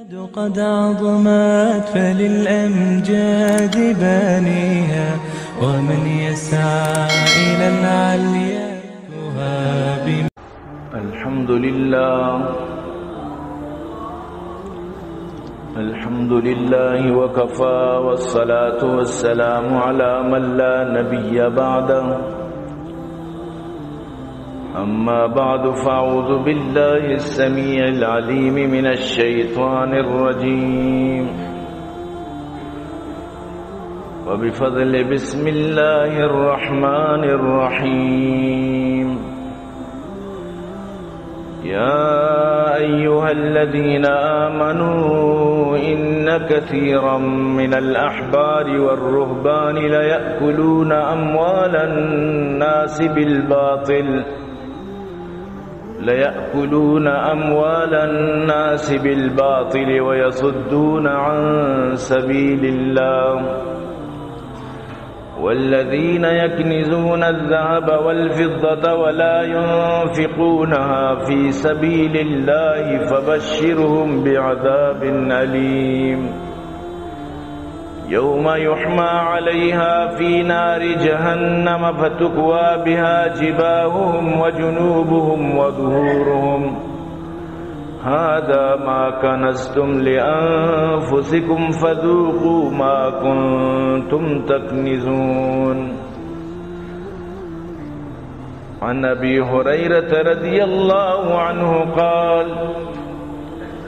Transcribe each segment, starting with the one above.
قد عظمت فللأمجاد بانيها، ومن يسعى إلى العليا يهاب. الحمد لله. الحمد لله وكفى، والصلاة والسلام على من لا نبي بعده. أما بعد، فأعوذ بالله السميع العليم من الشيطان الرجيم. وبفضل بسم الله الرحمن الرحيم. يا أيها الذين آمنوا إن كثيرا من الأحبار والرهبان ليأكلون أموال الناس بالباطل، ليأكلون أموال الناس بالباطل ويصدون عن سبيل الله، والذين يكنزون الذهب والفضة ولا ينفقونها في سبيل الله فبشرهم بعذاب أليم. يوم يحمى عليها في نار جهنم فتكوى بها جباههم وجنوبهم وظهورهم، هذا ما كنزتم لأنفسكم فذوقوا ما كنتم تكنزون. عن أبي هريرة رضي الله عنه قال،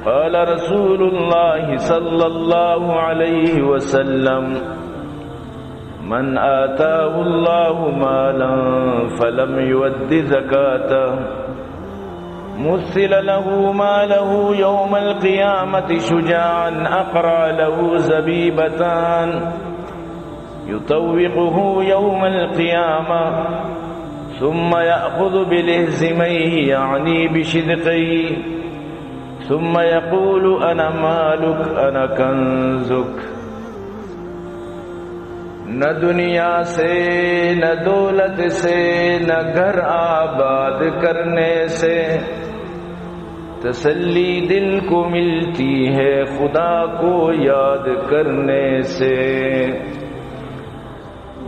قال رسول الله صلى الله عليه وسلم، من آتاه الله مالا فلم يؤد زكاته مثل له ماله يوم القيامة شجاعا أقرع له زبيبتان يطوقه يوم القيامة ثم يأخذ بلهزميه، يعني بشدقيه، ثم يقول: أنا مالك، أنا كنزك. نہ دنیا سے، نہ دولت سے، نہ گھر آباد کرنے سے، تسلی دل کو ملتی ہے خدا کو یاد کرنے سے۔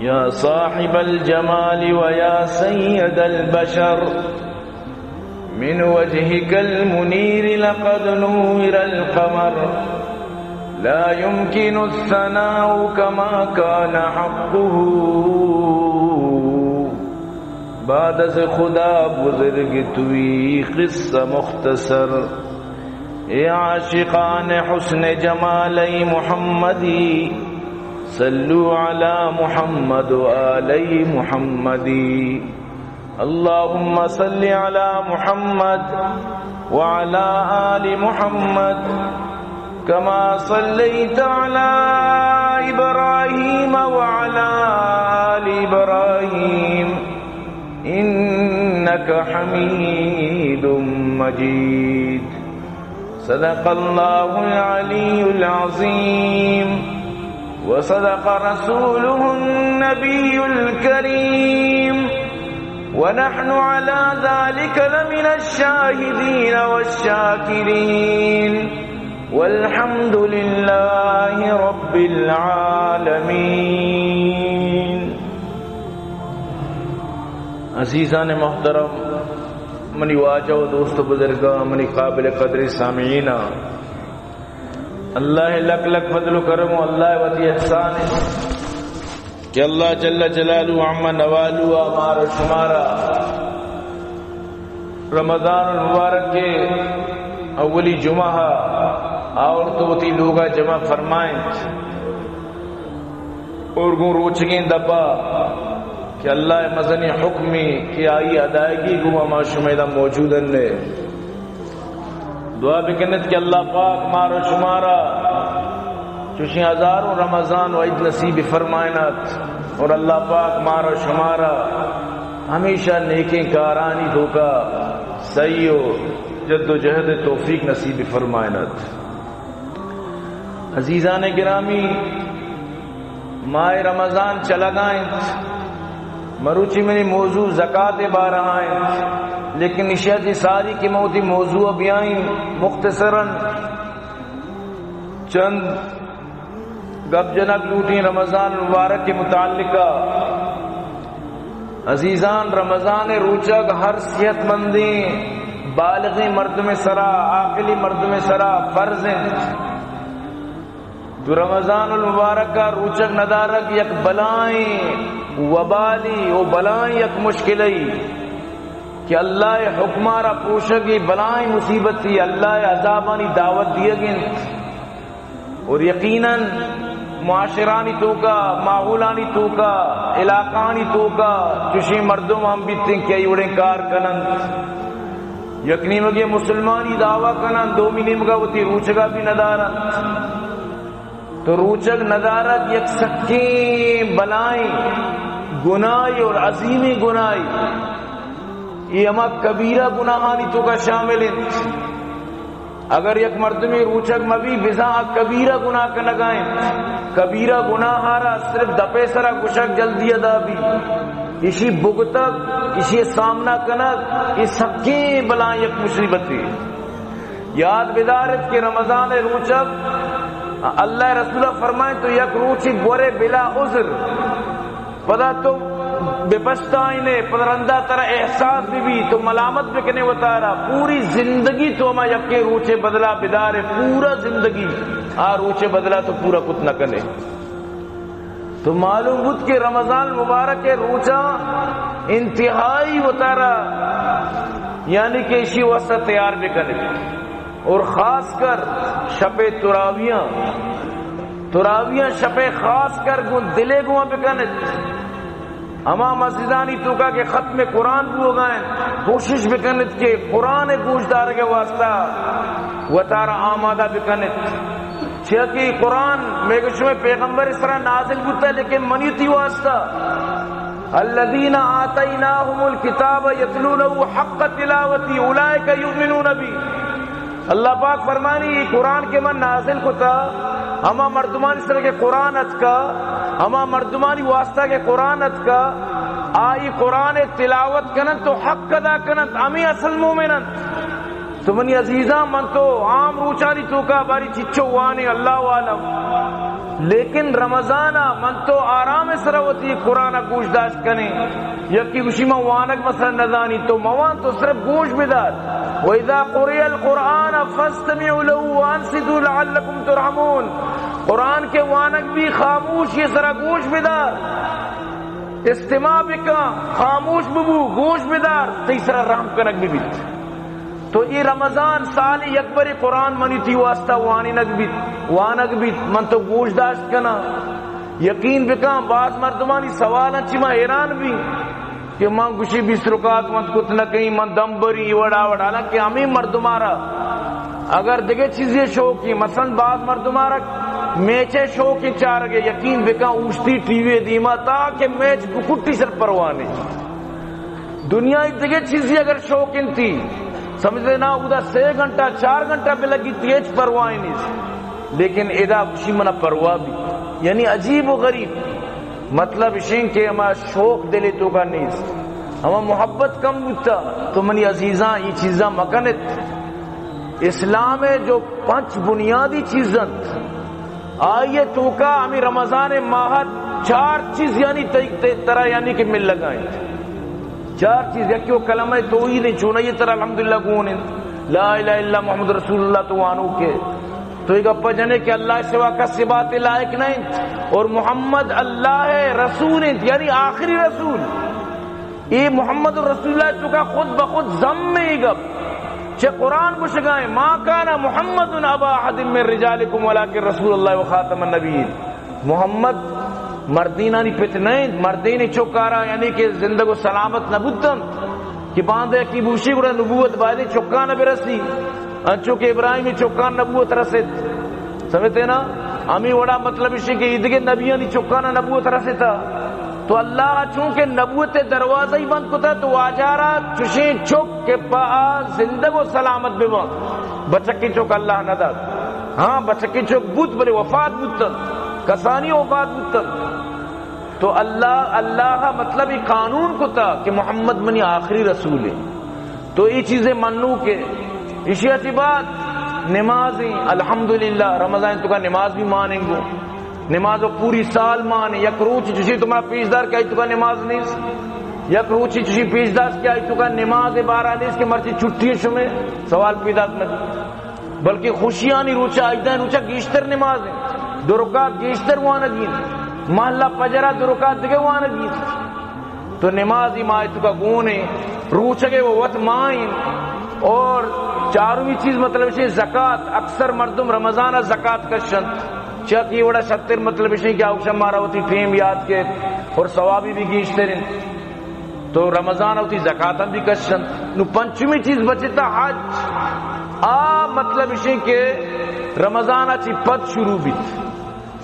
يا صاحب الجمال ويا سيد البشر، من وجهك المنير لقد نور القمر، لا يمكن الثناء كما كان حقه. بعد از خدا بزرگ توئی، قصہ مختصر۔ اے عاشقان حسن جمال محمدی، صلوا علی محمد و آل محمدی۔ اللهم صل على محمد وعلى آل محمد كما صليت على إبراهيم وعلى آل إبراهيم إنك حميد مجيد. صدق الله العلي العظيم وصدق رسوله النبي الكريم ونحن على ذلك لمن الشاهدين والشاكرين والحمد لله رب العالمين. عزیزان محترم، منی واجہ و دوست و بزرگاں، منی قابل قدر سامعیناں، اللہ لک لک فضل و کرم و اللہ وتی احسان ہے کہ اللہ جل جلالہ عم نوالہ مارا شمارا رمضان المبارک کے اولی جمعہ آورت و وتی لوگا جمع فرمائیں اور گوں روچگیں دپا کہ اللہ مزنیں حکمے کہ آئی ادائیگی گوں ما شمئے دا موجود انت۔ دعا بکنت کہ اللہ پاک مارا شمارا چوشیں ہزاروں رمضان و عید نصیب فرمائنات اور اللہ پاک مارا شمارا ہمیشہ نیکیں کارانی توکا سعی و جد و جہد توفیق نصیب فرمائنات۔ عزیزان گرامی، ماہ رمضان چلگا انت، مروچی منی موضوع زکات بارہ انت، لیکن اشیا چہ ساری کہ من وتی موضوع بیائیں مختصراً چند گپ جنگ لوٹیں رمضان مبارک کے متعلقہ۔ عزیزان، رمضان روچگ ہر صحت مندیں بالغیں مردم سرا، عاقلی مردم سرا فرض انت۔ تو رمضان المبارک کا روچگ ندارگ یک بلائیں وبالی و بلائیں یک مشکلی کہ اللہ حکمارا پوشگی بلائیں مصیبتی، اللہ عذابانی دعوت دیگ انت۔ اور یقیناً معاشرانی توکا، ماحولانی توکا، علاقانی توکا چوشیں مردم ہم بیتیں کہ ای وڑیں کار کننت۔ یک نیمگے مسلمانی دعویٰ کننت، دومی نیمگا وتی روچگا بھی ندارنت۔ تو روچگ ندارگ یک سکیں بلائیں گناہی اور عظیمیں گناہی۔ یہ ہما کبیرہ گناہانی توکا شامل انت۔ اگر یک مردمے روچگ مبی، بزاں آ کبیرہ گناہ کنگا انت۔ کبیرہ گناہ را صرف دپے سرا گشگ جلدی ادا بی۔ اشی بگتگ، اشی سامنا کنگ، یہ سکیں بلائیں یک مصیبتے۔ یاد بدارت کہ رمضان روچگ اللہ رسول فرمائیں تو یک روچی بورے بلا عذر۔ پدا تو بے پشتائینے، پدا رندا ترا احساس بی بی، تو ملامت بکنے وتارا، پوری زندگی تو ہما یکے روچے بدلا بدارے، پورا زندگی آ روچے بدلا تو پورا کت نہ کنے۔ تو معلوم بوت کہ رمضان مبارک روچا انتہائی وتارا یعنی کہ اشی واسطہ تیار بکنے۔ اور خاص کر شپ تراویاں، تراویاں شپ خاص کر گوں دلے گوں بکنت۔ ہما مسجدانی توکا کہ ختم قرآن بوگا انت، کوشش بکنت کہ قرآن گوش دارگ واسطہ وتارا آمادہ بکنت۔ چیا کہ قرآن میگشم پیغمبر سرا نازل بوتا، لیکن منی تی واسطہ الذين آتيناهم الكتاب يتلونه حق تلاوته أولئك يؤمنون به۔ اللہ پاک فرمانی، ای قرآن کہ من نازل کتا، ہما مردمانی سر کہ قرآن اتکا، ہما مردمانی واسطہ کہ قرآن اتکا، آ ای قرآن تلاوت کننت تو حق ادا کننت، ہمیں اصل مومن انت۔ تو منی عزیزاں، من تو عام روچانی توکا باری چچو وانے، اللہ عالم۔ لیکن رمضان ء من تو آرام سر وتی قرآن ء گوش داشت کنیں۔ یکی گوشی من وانگ مثلا نزانی، تو موان، تو صرف گوش بدار۔ وإذا قرئ القرآن فاستمعوا له وأنصتوا لعلكم ترحمون۔ قرآن کے وانگ بھی خاموشی سرا گوش بدار، استماع بکن، خاموش ببو، گوش بدار، تئی سرا رحم کنگ ببیت۔ تو اے رمضان سال یک بری قرآن منی تی واسطہ وانینگ بیت، وانگ بیت، من تو گوش داشت کناں۔ یقین بکن، باز مردمانی سوال انت، چی من حیران بی کہ من گوشی بیست رکعت من کت نہ کئی، من دم بری، ای وڑا وڑا۔ حالانکہ ہمیں مردمارا اگر دگہ چیزے شوقی، مثلاً باز مردمارا میچے شوقی چارگے، یقین بکن اوشتی ٹی وی دیما تاکہ میچ بکٹی سر پروانے۔ دنیا ء دگہ چیزے اگر شوق انتی، سمجھتے نا، ادا سے گھنٹہ، چار گھنٹہ بلگی تی، ہچ پرواہ نیست۔ لیکن ادا خوشی منا پرواہ بھی، یعنی عجیب و غریب۔ مطلب اشیں کہ ہما شوق دلے توکا نیست، ہما محبت کم بوتا۔ تو منی عزیزاں، ای چیزاں مکنت۔ اسلام ء جو پنچ بنیادی چیز انت، آئی ء توکا ہمیں رمضان ماہ ء چار چیز یعنی تئی، تئی، ترا یعنی کہ مل لگا انت۔ چار چیز، یکی وہ کلمہ توحید انت، چونائی ترا الحمدللہ گون انت، لا الہ الا محمد رسول اللہ تو وانوک ئے۔ تو یہ گپا جنے کہ اللہ سوا کس عبادت لائق نہ انت اور محمد اللہ رسول انت، یعنی آخری رسول۔ اے محمد رسول اللہ توکا خود بخود ضم اے گپ۔ چہ قرآن گوشگائیں، ما کان محمد ابا احد من رجالکم ولکن رسول اللہ و خاتم النبیین۔ محمد مردینانی پت نہ انت، مردین چکارا یعنی کہ زندگ و سلامت نہ بوتنت کہ باندے کی بوشی گڑا نبوت بایدیں چکان برسی، انچو کہ ابراہیم چکان نبوت رسیت۔ سمجھتے نا؟ ہمیں وڑا مطلب اسی کہ ایدگہ نبیانی چکانا نبوت رسیتا۔ تو اللہ چونکہ نبوت دروازہ ہی بند کتا تو واجارا چشیں چک کہ با زندگ و سلامت ببا۔ بچکی چک اللہ نہ دات۔ ہاں، بچکی چک بوت بلے وفات بوتن۔ کسانی وفات بوتن۔ تو اللہ، اللہ مطلب یہ قانون کتا کہ محمد منی آخری رسول ہے۔ تو یہ چیزیں منو کہ اشیا چی بات نماز، الحمدللہ، رمضان توکا نماز بھی مانیں گو۔ نماز و پوری سال مانے، یک روچ چشی تمہارا پیش دار کہ آئی توکا نماز نیست؟ یک روچی چشی پیش دار کہ آئی توکا نماز بارا نیست کہ مرچی چھٹی شمے؟ سوال پیدا نہ بی۔ بلکہ خوشیانی روچا، عیدانی روچا گیشتر نماز ہیں، دو رکعت گیشتر وانگی، محلہ فجرا دو رکعت دگہ وانگی۔ تو نمازی ماہ توکا گون ہیں، روچگے و وت ماہ ہیں۔ اور چارمی چیز مطلب اسے زکات، اکثر مردم رمضان زکات کشنت، چیا کہ وڑا شتر مطلب اسے کہ آوکشن مارا وتی ٹیم یاد کے اور ثوابی بھی گیشتر ہیں۔ تو رمضان وتی زکات ہم بھی کشنت۔ نو پنچمی چیز بچتا حج۔ آ مطلب اسے کہ رمضان چی پد شروع بیت۔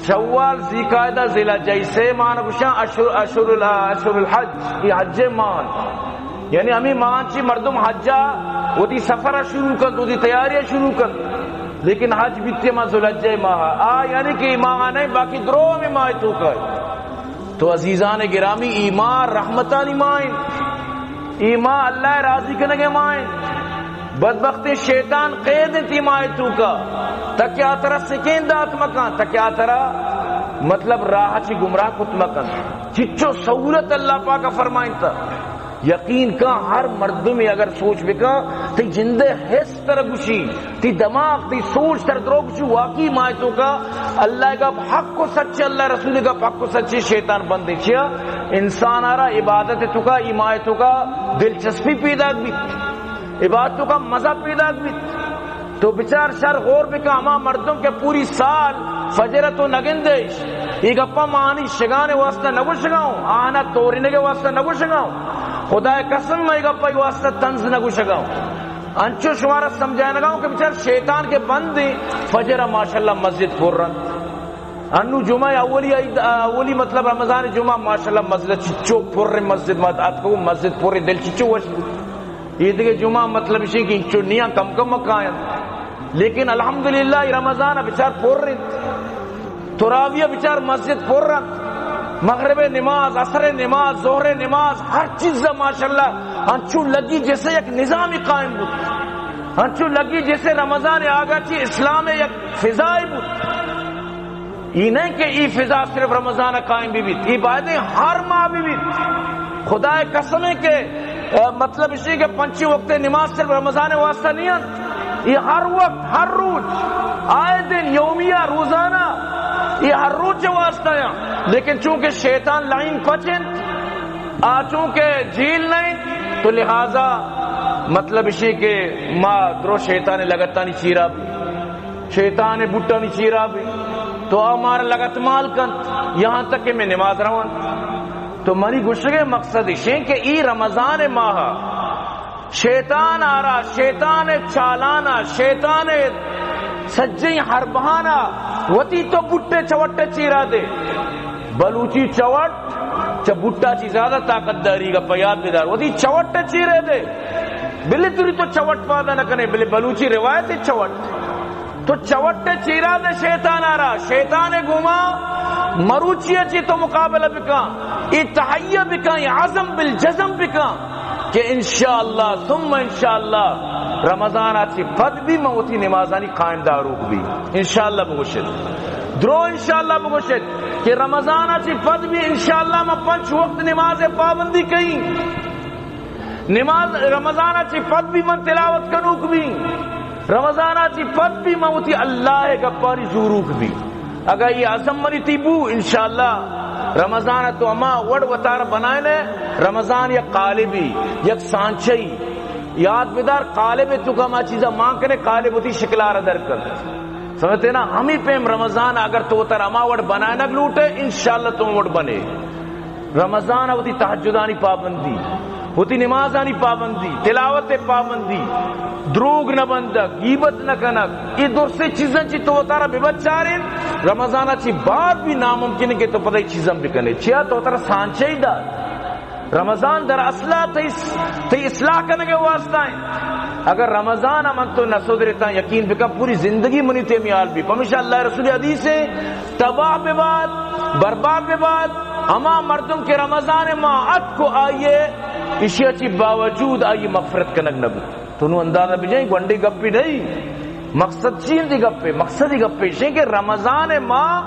شوال، ذوالقعدہ، ذوالحجہ، اے سے ماہ گوشاں اشہر، اشہر ال-، اشہر الحج، اے حج ماہ۔ یعنی ہمیں ماہ چی مردم حجا وتی سفر شروع کن، وتی تیاری شروع کن۔ لیکن حج بیتے ماہ ذوالحجہ ماہ۔ آ یعنی کہ اے ماہ نہیں، باقی درو ہمیں ماہ توکا۔ تو عزیزان گرامی، اے ماہ رحمتانی ماہ ہیں۔ اے ماہ اللہ راضی کنگے ماہ ہیں۔ بدبختی شیطان قید انت اے ماہ توکا، تاکہ آ ترا سکین دات مکان، تاکہ آ ترا مطلب راہ چی گمراہ کت مکن۔ چچو سہولت اللہ پاک فرمائنتا۔ یقین کن ہر مردمی اگر سوچ بکن، تی جندے حس تر گوشی، تی دماغ، تی سوچ تر درو گوشی، واقعی ماہ توکا اللہ گپ حق و سچے، اللہ رسول گپ حق و سچے، شیطان بندے چیا؟ انسان آرا عبادت توکا، اے ماہ توکا دلچسپی پیدا بیت۔ عبادت توکا مزہ پیدا بیت۔ تو بچار شر غور بکن، ہما مردم کہ پوری سال فجر تو نگندش، اے گپا مانی شگان واسطہ نگوشگاؤں، آنا تورینگے واسطہ نگوشگاؤں۔ خدائے قسم، میں گپا واسطہ طنز نگوشگاؤں۔ انچو شمارا سمجھائنگاؤں کہ بچار شیطان کے بندے فجر ماشاءاللہ مسجد پر رنت۔ انو جمعہ اولی عید، اولی مطلب رمضان جمعہ ماشاءاللہ مسجد چچو پر، مسجد مات آتکو مسجد پر، دل چچو وش۔ عید کے جمعہ مطلب اسی کہ انچو نیاں کم کم کائیں۔ لیکن الحمدللہ اے رمضان بچار پر انت۔ تراویح بچار مسجد پر انت۔ مغرب نماز، عصر نماز، ظہر نماز، ہر چیز ماشاءاللہ انچو لگی جیسے یک نظامی قائم بود۔ انچو لگی جیسے رمضان آگا چی اسلام یک فضائے بود۔ اے نہیں کہ اے فضا صرف رمضان قائم بی بیت، اے باید ہر ماہ بی بیت۔ خدائے قسم ہے کہ، اے، مطلب اسی کہ پنچی وقت نماز صرف رمضان واسطہ نہیں انت۔ اے ہر وقت، ہر روز، آئے دن، یومیہ، روزانہ، اے ہر روز واسطہ ہیں۔ لیکن چونکہ شیطان لائن پچ انت، آ چونکہ جیل نہیں، تو لہذا مطلب اسی کہ ما درو شیطان لگتانی چیرا بی، شیطان بوٹانی چیرا بی، تو آ مار لگت مال کنت، یہاں تک کہ میں نماز روان۔ تو منی گوشگے مقصد اسی کہ اے رمضان ماہ شیطان آرا، شیطان چالانا، شیطان سجیں حربہانا وتی تو بوٹے چوٹے چیرا دے۔ بلوچی چوٹ چہ بوٹا چی زیادہ طاقت داری، گپا یاد بدار، وتی چوٹ چیرے دے۔ بلے تری تو چوٹ پادا نہ کنے، بلے بلوچی روایت چوٹ۔ تو چوٹ چیرا دے شیطان آرا، شیطان گوما مروچی چی تو مقابلہ بکن، اے تہیہ بکن، اے عزم بالجزم بکن کہ انشاءاللہ ثم انشاءاللہ رمضان چی پد بھی من وتی نمازانی قائم داروک بھی۔ انشاءاللہ بگوشت۔ درو انشاءاللہ بگوشت کہ رمضان چی پد بھی انشاءاللہ من پنچ وقت نماز پابندی کئیں۔ نماز رمضان چی پد بھی من تلاوت کنوک بھی۔ رمضان چی پد بھی من وتی اللہ گپانی زوروک بھی۔ اگا اے عزم منی تی بو، انشاءاللہ رمضان تو ہما وڑ وتار بنائنے، رمضان یک قالبی، یک سانچئی۔ یاد بدار، قالب تو کما چیزا مان کنے، قالب وتی شکلارا در کن۔ سمجھتے نا؟ ہمیں پیم رمضان اگر تو وتر ہما وڑ بنائنگ لوٹے، انشاءاللہ تو وڑ بنے۔ رمضان وتی تہجدانی پابندی، وتی نمازانی پابندی، تلاوت پابندی، دروگ نہ بندگ، غیبت نہ کنگ، اے درسیں چیزاں چی تو وتارا ببچارین، رمضان چی بعد بھی ناممکن ہے کہ تو پتہ اے چیزاں بکنے۔ چیا؟ تو وتارا سانچے ہی دار۔ رمضان در اصلا تئی، تئی اصلاح کنگے واسطہ ہیں۔ اگر رمضان من تو نہ سدرتاں، یقین بکن پوری زندگی منی تیمی حال بھی۔ پمیشا اللہ رسول حدیث ہے، تباہ بباد، برباد بباد، ہما مردم کہ رمضان ماہ اتک و آئیے، اشیا چی باوجود آئی مغفرت کنگ نہ بو۔ تو نو اندازہ بجائیں، گونڈی گپی نہیں۔ مقصد چی انت گپے؟ مقصد گپے شے کہ رمضان ماہ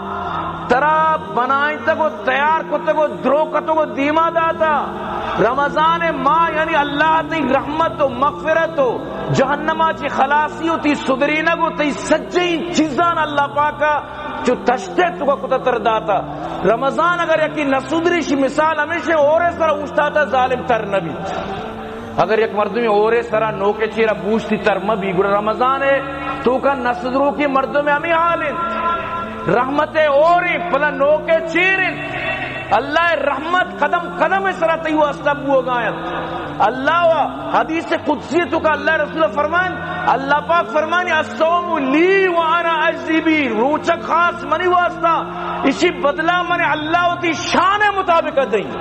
ترا بنائینتگ و تیار کتگ و درو کتگ و دیما داتا۔ رمضان ماہ یعنی اللہ تئی رحمت و مغفرت و جہنما چی خلاصی و تئی سدرینگ و تئی سجیں چیزان اللہ پاکا چو تشتے تو کا کتا تر داتا۔ رمضان اگر یکی نسدری شی مثال ہمیشہ اورے سر اوشتاتا ظالم تر نبی۔ اگر یک مردمی اورے سرا نوکے چیرا بوشتی تر مبی، گڑا رمضان ء توکا نسدروکی مردم ہمیں حال انت۔ رحمت اوریں، پدا نوکے چیر انت۔ اللہ رحمت قدم قدم سرا تئی واسطہ بوگا انت۔ اللہ و حدیث قدسی توکا اللہ رسول فرمان، اللہ پاک فرمانی، "الصوم لی وانا اجزی بی"، روچک خاص منی واسطہ، اسی بدلہ من اللہ وتی شان مطابق دئی۔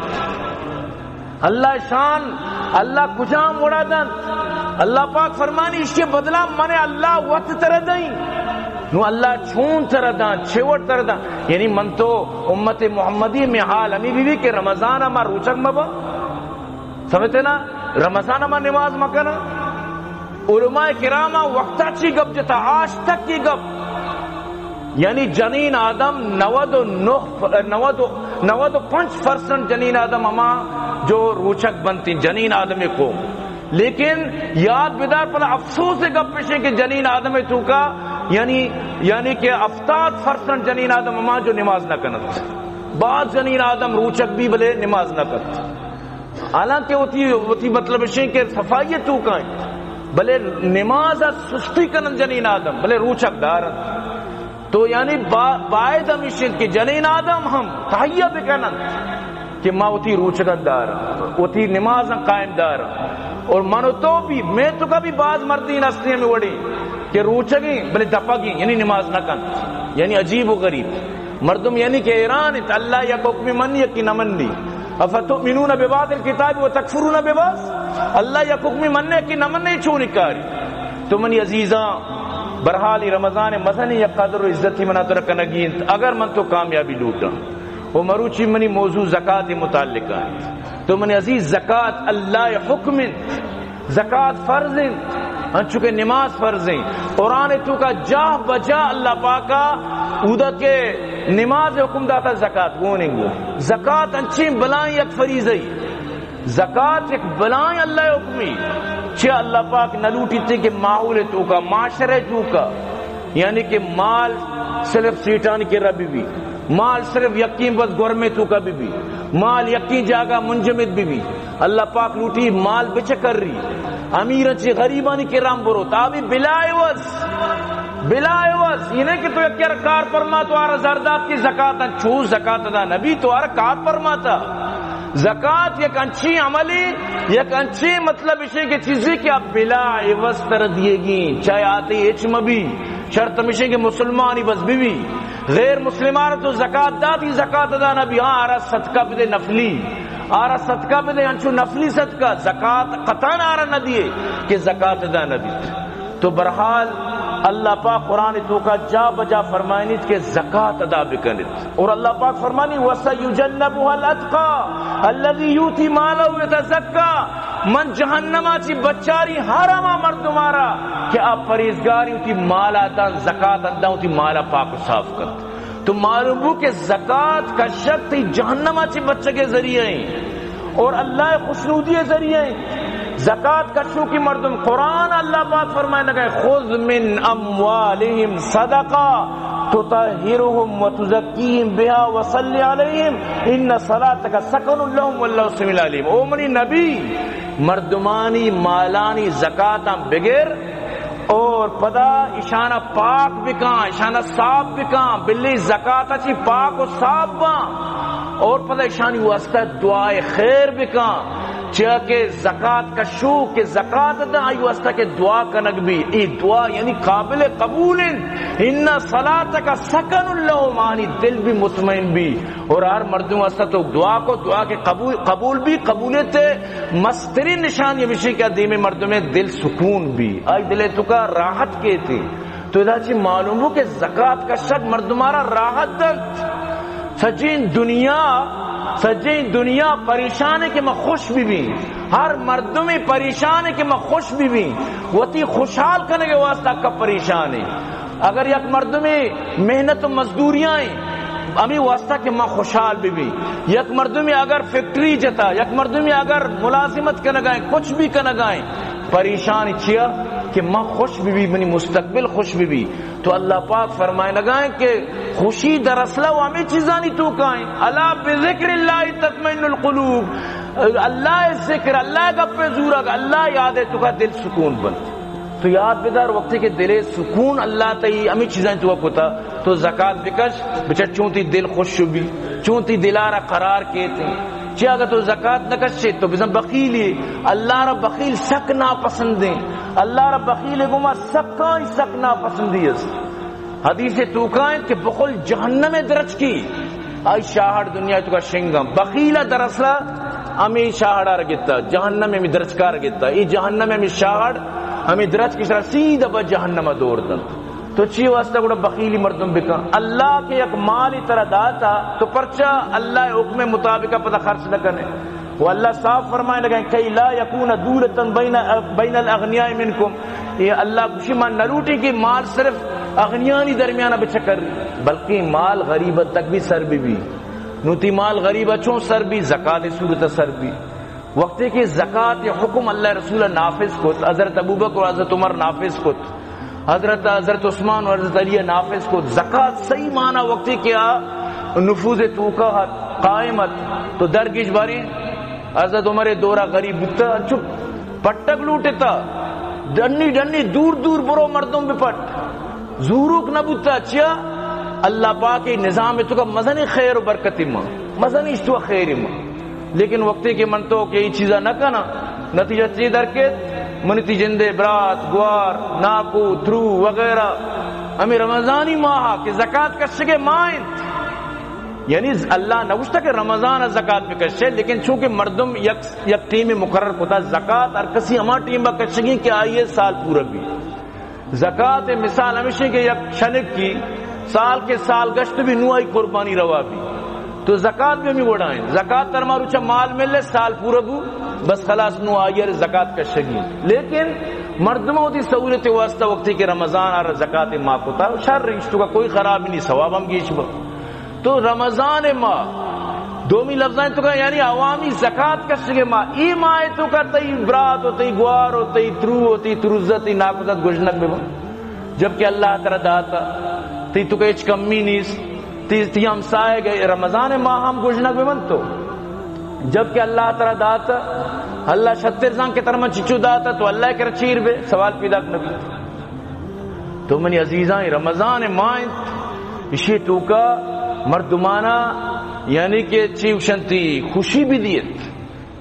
اللہ شان، اللہ کجام وڑا دنت؟ اللہ پاک فرمانی، اشی بدلہ من اللہ وت تر دئیں۔ نو اللہ چون تر دان، چے وڑ تر دان؟ یعنی من تو امت محمدی میں حال ہمی بی بی کہ رمضان ما روچک مبا۔ سمجھتے نا؟ رمضان ما نماز مکنا۔ علماء کرام وقتا چی گپ جتا، آج تک کی گپ۔ یعنی جنین آدم نود و نو، نود، نود و پنچ پرسنٹ جنین آدم ہما جو روچک بنتی جنین آدم قوم۔ لیکن یاد بدار پدا افسوس گپ پیشیں کہ جنین آدم توکا یعنی، یعنی کہ ہفتاد پرسنٹ جنین آدم ہما جو نماز نہ کنت۔ بعض جنین آدم روچک بی بلے نماز نہ کنت۔ حالانکہ وتی، وتی مطلب اشیں کہ صفائی توکا انت، بلے نماز ء سستی کنن جنین آدم، بلے روچک دارن۔ تو یعنی با-، باید ہمیش انت کہ جنین آدم ہم تہیہ بکنن کہ ما وتی روچگن دارن، وتی نمازن قائم دارن۔ اور من و تو بھی، میں تو کا بھی بعض مردین ہستی ہمیں وڑی کہ روچگیں بلے دپگیں، یعنی نماز نہ کن، یعنی عجیب و غریب۔ مردم یعنی کہ حیران انت، اللہ یک حکمی منی یکی نہ منی۔ افتؤمنون ببعض الکتاب وتکفرون ببعض؟ اللہ یک حکمی منی یکی نہ منی، چونی کاری؟ تو منی عزیزاں، برحال ای رمضان مزنی یک قدر و عزتی منا ترا کنگی انت۔ اگر من تو کامیابی لوٹاں، و مروچی منی موضوع زکات متعلق انت، تو منی عزیز، زکات اللہ حکم انت۔ زکات فرض انت، انچو کہ نماز فرض انت۔ قرآن توکا جاہ بجا اللہ پاکا اودا کہ نماز حکم داتا زکات گون انت۔ زکات انچیں بلائیں یک فریضہ ای۔ زکات یک بلائیں اللہ حکمی۔ چہ اللہ پاک نہ لوٹیتے کہ ماحول توکا، معاشرہ توکا، یعنی کہ مال صرف سیٹانی کرا بی بی، مال صرف یکیں بس گورمے توکا بی بی، مال یکیں جاگہ منجمد بی بی۔ اللہ پاک لوٹی مال بچکری، امیراں چی غریبانی کرام برو، تا بھی بلا عوض، بلا عوض۔ یہ نہیں کہ تو یک کار پرما تو آرا زردات کی زکات، چو زکات ادا نبی تو آرا کار پرماتا۔ زکات یک انچیں عملے، یک انچیں مطلب اشے کہ چیزے کہ آپ بلا عوض تر دیے گی، چاہے آتے ہچ مبی، شرط ہمیشے کہ مسلمانی بس بی بی۔ غیر مسلمان تو زکات داتی، زکات ادا نہ بی، ہاں، آرا صدقہ بدے نفلی، آرا صدقہ بدے، انچو نفلی صدقہ، زکات قطعاً آرا نہ دیے کہ زکات ادا نہ بی۔ تو برحال اللہ پاک قرآن توکا جا بجا فرمائنیت کہ زکات ادا بکنیت۔ اور اللہ پاک فرمانی، "وسیجنبها الاتقی الذی یؤتی مالہ یتزکی"، من جہنما چی بچاری ہر ہما مردمارا کہ آ پرہیزگاری وتی مالا دان، زکات دان، وتی مالا پاک و صاف کنت۔ تو معلوم بو کہ زکات کشگ تئی جہنما چی بچگے ذریعہ ایں اور اللہ خوشنودی ذریعہ ایں۔ زکات کشوکی مردم، قرآن اللہ پاک فرمائے لگا، "خذ من اموالهم صدقه تطهرهم وتزكيهم بها وصل عليهم ان صلاتك سكن لهم والله سميع عليم"۔ او منی نبی، مردمانی مالانی زکاتاں بگر اور پدا اشانا پاک بکاں، اشانا صاف بکاں، بلے زکات چی پاک و صاف باں، اور پدا اشانی واسطہ دعائے خیر بکاں، چیا کہ زکات کشو کہ زکات داں، آئی واسطہ کہ دعا کنگ بی، ای دعا یعنی قابل قبول انت۔ ان صلاتک سکن لهم، آنی دل بھی مطمئن بی۔ اور ہر مردم واسطہ تو دعا کو، دعا کے قبول، قبول بی، قبولیت مسترین نشانی ہمیشی کہ دیمے مردمے دل سکون بی، آئی دلے توکا راحت کیتی۔ تو ادا چی معلوم ہو کہ زکات کشگ مردمارا راحت دنت۔ سجین دنیا، سجین دنیا پریشان ہے کہ ما خوش بی بی۔ ہر مردمے پریشان ایں کہ ما خوش بہ بیں، وتی خوشحال کنگ ءِ واسطہ کا پریشان ایں۔ اگر یک مردمے محنت و مزدوریاں ایں، ہمے واسطہ کہ ما خوشحال بہ بیں۔ یک مردمے اگر فیکٹری جتا، یک مردمے اگر ملازمت کنگا ایں، کچھ بھی کنگا ایں، پریشان چیا کہ ما خوش بہ بیں، منی مستقبل خوش بہ بیں۔ تو اللہ پاک فرمائنگا ایں کہ خوشی در اصل و ہمے چیزانی توکا ایں۔ الا بذکر اللہ تطمئن القلوب۔ اللہ ءِ ذکر، اللہ ءِ گپ ءِ زورگ، اللہ ءِ یاد ءِ توکا دل سکون بنت۔ تو یاد بدار، وقتی کہ دل ءِ سکون اللہ تئی ہمے چیزانی توکا کتا، تو زکات بکش، بچار چون تئی دل خوش بی، چون تئی دل ءَ را قرار کیت۔ چیا اگر تو زکات نہ کشے تو بزن بخیل ئے۔ اللہ را بخیل سک ناپسند ایں۔ اللہ را بخیل ءِ گوما سکاں سک ناپسندی است۔ حدیث ءِ توکا ایں کہ بخل جہنم ءِ درچکی، آئی شاہڑ دنیا ءِ توکا شنگاں۔ بخیل ءَ در اصل ہمے شاہڑ ءَ را گتا، جہنم ءِ ہمے درچک ءَ را گتا۔ اے جہنم ءِ ہمے شاہڑ، ہمے درچک، اشرا سیدھا بہ جہنم ءَ دور دنت۔ تو چی واسطہ گڑا بخیلی مردم بکن؟ اللہ کہ یک مالی ترا داتا، تو پرچا اللہ ءِ حکم ءِ مطابق پدا خرچ نہ کنے؟ و اللہ صاف فرمائنگا ایں، کئی لا یکون دولتاً بین، بین الاغنیاء منکم۔ اے اللہ گوشی، ما نہ لوٹیں کہ مال صرف اغنیانی درمیان بچکر، بلکہ مال غریب تک بھی سر بہ بی۔ نو تئی مال غریب چون سر بی؟ زکات ءِ صورت سر بی۔ وقتی کہ زکات ءِ حکم اللہ ءِ رسول نافذ کت، حضرت ابوبکر و حضرت عمر نافذ کت، حضرت، حضرت عثمان و حضرت علی نافذ کت۔ زکات صحیح معنی وقتی کہ آ نفوذ ءِ توکا ات، قائم ات، تو درگیش باریں حضرت عمر ءِ دورا غریب بوتا، چپ پٹگ لوٹتا، ڈنی ڈنی دور دور برو مردم بپٹ، زوروک نہ بوتا۔ چیا؟ اللہ پاک ءِ نظام ءِ توکا مزنیں خیر و برکت ما، مزنیں اشتوا خیر ما۔ لیکن وقتی کہ من تو کہ اے چیزا نہ کناں، نتیجہ چی در کیت؟ منی تئی جندے برات، گوار، ناکو، ترو وغیرہ ہمے رمضانی ماہ کہ زکات کشگ ءِ ماہ انت۔ یعنی اللہ نہ گوشتا کہ رمضان ءَ زکات بکشے، لیکن چونکہ مردم یک، یک ٹیم مقرر کتا، زکات ہر کسی ہما ٹیم ءَ کشگی کہ آئی ءِ سال پورا بی۔ زکات ءِ مثال ہمیش ایں کہ یک شنکی سال کہ سال گشت بی، نو آئی قربانی روا بی۔ تو زکات بھی ہمے وڑا ایں۔ زکات ترا ہما روچا مال ملے، سال پورا بو، بس خلاص، نو آئی ءَ را زکات کشگی۔ لیکن مردم وتی سہولت ءِ واسطہ وقتی کہ رمضان ءَ را زکات ءِ ماہ کتا، شر، اشتوا کوئی خرابی نہیں، ثواب ہم گیش با۔ تو رمضان ءِ ماہ، دومی لفظاں توکا یعنی عوامی زکات کشگ ءِ ماہ، اے ماہ ءِ توکا تئی برات و تئی گوار و تئی ترو و تئی تروزت، تئی ناکوزت گژنگ بہ بنت۔ جبکہ اللہ ترا داتا، تئی توکا ہچ کمی نیست، تئی، تئی ہمسائگ رمضان ءِ ماہ ہم گژنگ بہ بنت تو۔ جبکہ اللہ ترا داتا، اللہ شتر زان کہ ترا من چچو داتا، تو اللہ ءِ کرا چیر بے، سوال پیداک نہ بیت۔ تو منی عزیزاں، اے رمضان ءِ ماہ انت، اشی توکا مردمانا یعنی کہ چی گوشنتی، خوشی بدیت۔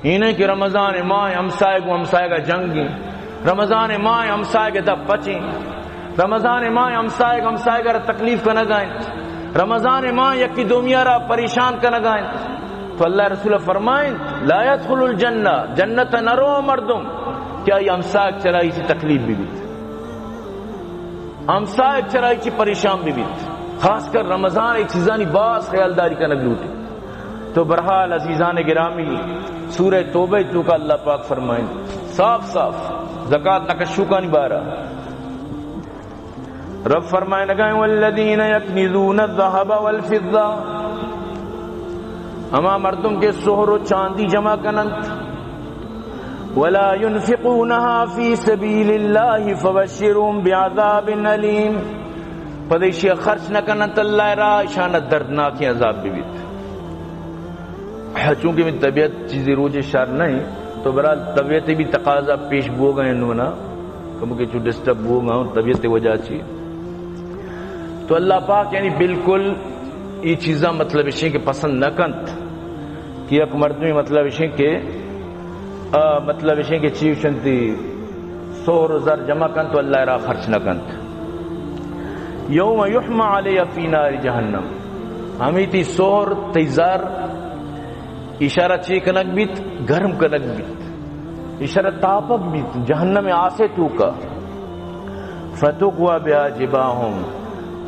اے نہ کہ رمضان ءِ ماہ ہمسائگ و ہمسائگا جنگ ایں، رمضان ءِ ماہ ہمسائگ دپ پچیں، رمضان ءِ ماہ ہمسائگ ہمسائگا را تکلیف کنگا انت، رمضان ءِ ماہ یکی دومیا را پریشان کنگا انت۔ تو اللہ ءِ رسول فرمائیں، لا يدخل الجنہ، جنت نہ رو مردم کہ آئی ہمسائگ چرائی چی تکلیف بہ بیت، ہمسائگ چرائی چی پریشان بہ بیت۔ خاص کر رمضان ءَ اے چیزانی باز خیالداری کنگ لوٹی۔ تو بہرحال عزیزان گرامی، سورہ توبہ ءِ توکا اللہ پاک فرمائیں صاف صاف زکات نہ کشوکانی بارہ، رب فرمائنگا ایں، والذین یکنزون الذهب والفضة، ہما مردم کہ سہر و چاندی جمع کننت، ولا ينفقونها في سبيل الله فبشرهم بعذاب أليم، پد ایشی خرچ نہ کننت اللہ ءِ راہ، اشان دردناکیں عذاب بہ بیت۔ چونکہ من طبیعت چیزی روچے شر نہ ایں، تو بہرحال طبیعت بھی تقاضا پیش بوگا ایں، نو نا کمکے چو ڈسٹرب بوگا اوں طبیعت وجہ چی۔ تو اللہ پاک یعنی بالکل اے چیزاں مطلب اشیں کہ پسند نہ کنت کہ یک مردمی مطلب اشیں کہ، آ، مطلب اشیں کہ چی گوشنتی سہر و زر جمع کنت و اللہ ءِ راہ خرچ نہ کنت۔ یوم یحمی علیہ فی نار جہنم، ہمے تئی سہر، تئی زر، ایشارا چی کنگ بیت؟ گرم کنگ بیت، ایشارا تاپگ بیت جہنم ءِ آس ءِ توکا۔ فتکوی بها جباههم،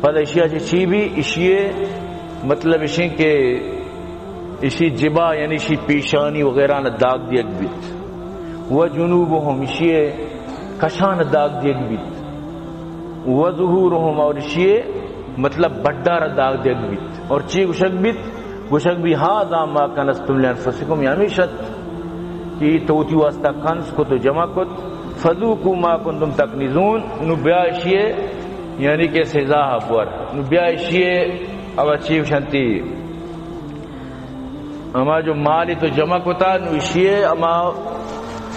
پد اشیا چی بی؟ اشی مطلب اشیں کہ اشی جباہ یعنی اشی پیشانی وغیرہ نا داغ دیگ بیت۔ و جنوبهم، اشی کشان داغ دیگ بیت، و ظهورهم، اور اشی مطلب بڈار داغ دیگ بیت۔ اور چی گوشگ بیت؟ گوشگ بیت، هذا ما کنزتم لانفسکم، یہ ہمیش ات کہ تو وتی واسطہ کنز کت و جمع کت، فذوقوا ما کنتم تکنزون، نو بیا اشی یعنی کہ سزا بور، نو بیا اشی اب چی گوشنتی، ہما جو مال تو جمع کتا، نو اشی ہما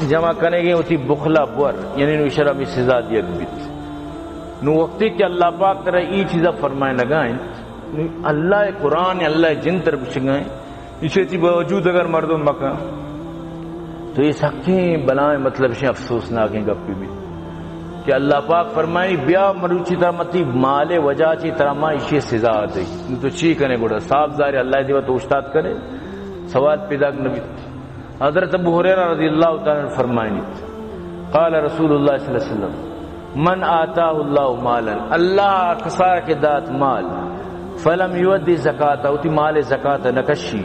جمع کنگے وتی بخلا بور، یعنی نو اشرا ہمے سزا دیگ بیت۔ نو وقتی کہ اللہ پاک ترا ای چیزا فرمائے لگائیں، نو اللہ قرآن، اللہ جن تر بچگائیں، اشی چی باوجود اگر مردم مکن، تو یہ سکیں بلائیں مطلب اشی افسوسناکیں گپی بیت۔ کہ اللہ پاک فرمائنی، بیا مروچی ترا متی مال وجہ چی ترا ما اشی سزا دئی۔ نو تو چی کنے گڑا؟ صاف ظاہر اللہ دیوا تو استاد کنے، سوال پیدا نہ بیت۔ حضرت ابو ہریرہ رضی اللہ تعالی عنہ فرمائنی، قال رسول اللہ صلی اللہ علیہ وسلم، من آتاه الله مالا، اللہ کسا کہ دات مال، فلم يؤد زکاته، وتی مال زکات نکشی،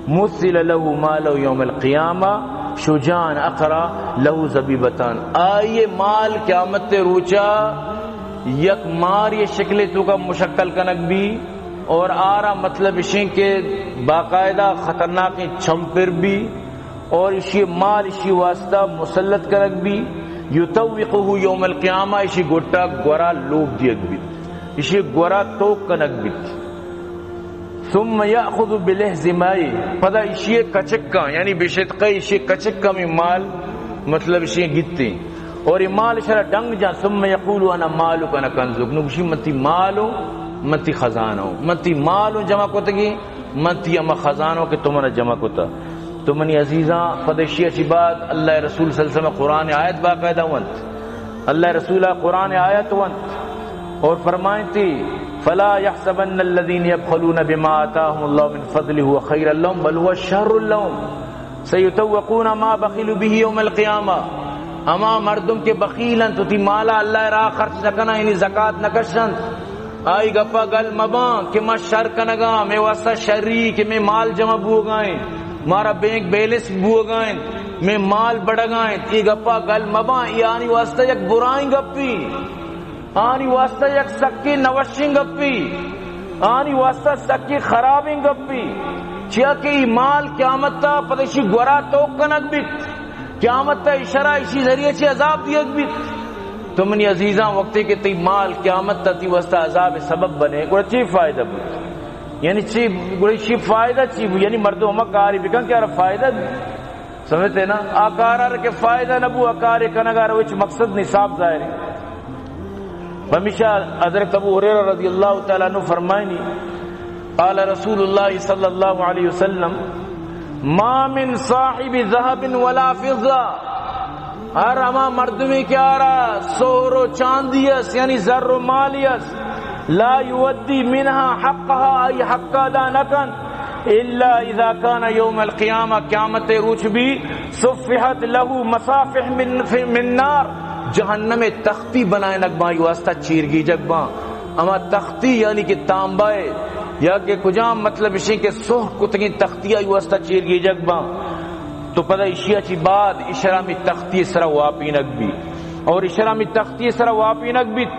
مثل له ماله يوم القيامة شجاعا أقرع له زبيبتان، آئی مال قیامت روچا یک ماری شکل توکا مشکل کنگ بی، اور آرا مطلب اشیں کہ باقاعدہ خطرناکیں چم پر بی، اور اشی مال اشی واسطہ مسلط کنگ بی، یطوقه یوم القیامہ، اشی گٹا گورا لوب دیگ بیت، اشی گورا توک کنگ بیت۔ ثم یأخذ بلحظ مائه، پدا اشی کچکاں، یعنی بشدقہ اشی کچکاں می مال، مطلب اشی گیتی، اور یہ مال اشرا ڈنگ جان، ثم یقول انا مالک انا کنزک، نو گوشی من تی مال ہوں، من تی خزانہ ہوں، من تی مال ہوں جمع کتگی، من تی ہما خزانہ ہوں کہ تو منا جمع کتا۔ تو منی عزیزاں، پد اشی چی بعد اللہ رسول صلی اللہ علیہ وسلم قرآن آیت باقاعدہ ونت، اللہ رسول قرآن آیت ونت اور فرمائنتی، فلا يحسبن الذين يبخلون بما آتاهم الله من فضله هو خيرا لهم بل هو شر لهم سيطوقون ما بخلوا به يوم القيامة، ہما مردم کہ بخیل انت، وتی مالا اللہ راہ خرچ نہ کنا، یعنی زکات نہ کشنت، آئی گپا گل مباں کہ ما شر کنگا، مے واسطہ شری کہ مے مال جمع بوگائیں، مارا بینک بیلنس بوگائیں، مے مال بڑگائیں، ای گپا گل مباں، ای آنی واسطہ یک برائیں گپی۔ آنی واسطہ یک سکیں نوشیں گپی، آنی واسطہ سکیں خرابیں گپی، چیا کہ ای مال قیامت تا پد اشی گورا توک کنگ بیت، قیامت تا اشرا اشی ذریعہ چی عذاب دیگ بیت۔ تو منی عزیزاں، وقتی کہ تی مال قیامت تا تی واسطہ عذاب سبب بنے، گڑا چی فائدہ بوت؟ یعنی چی، گڑا چی فائدہ چی بو؟ یعنی مردم ہما کاری بکن کہ آرا فائدہ بی۔ سمجھتے نا؟ آ کارا کہ فائدہ نہ بو، آ کارے کنگا رو ہچ مقصد نہیں، صاف ظاہر ہے۔ پمیشا حضرت ابو ہریرہ رضی اللہ تعالی عنہ فرمائنی، قال رسول اللہ صلی اللہ علیہ وسلم، ما من صاحب ذهب ولا فضة، ہر ہما مردمی کہ آرا سہر و چاندی است، یعنی زر و مالی است، لا یؤدی منها حقها، آئی حق ادا نکن، الا اذا کان یوم القیامہ، قیامت روچ بی، صفحت لہ مصافح من، من نار، جہنم تختی بنائینگ باں، آئی واسطہ چیرگیجگ باں۔ اما تختی یعنی کہ تانبہ یا کہ کجام مطلب اشیں کہ سہر کتگیں تختی آئی واسطہ چیرگیجگ باں۔ تو پدا اشیا چی بعد اشرا می تختی سرا واپینگ بی۔ اور اشرا می تختی سرا واپینگ بیت،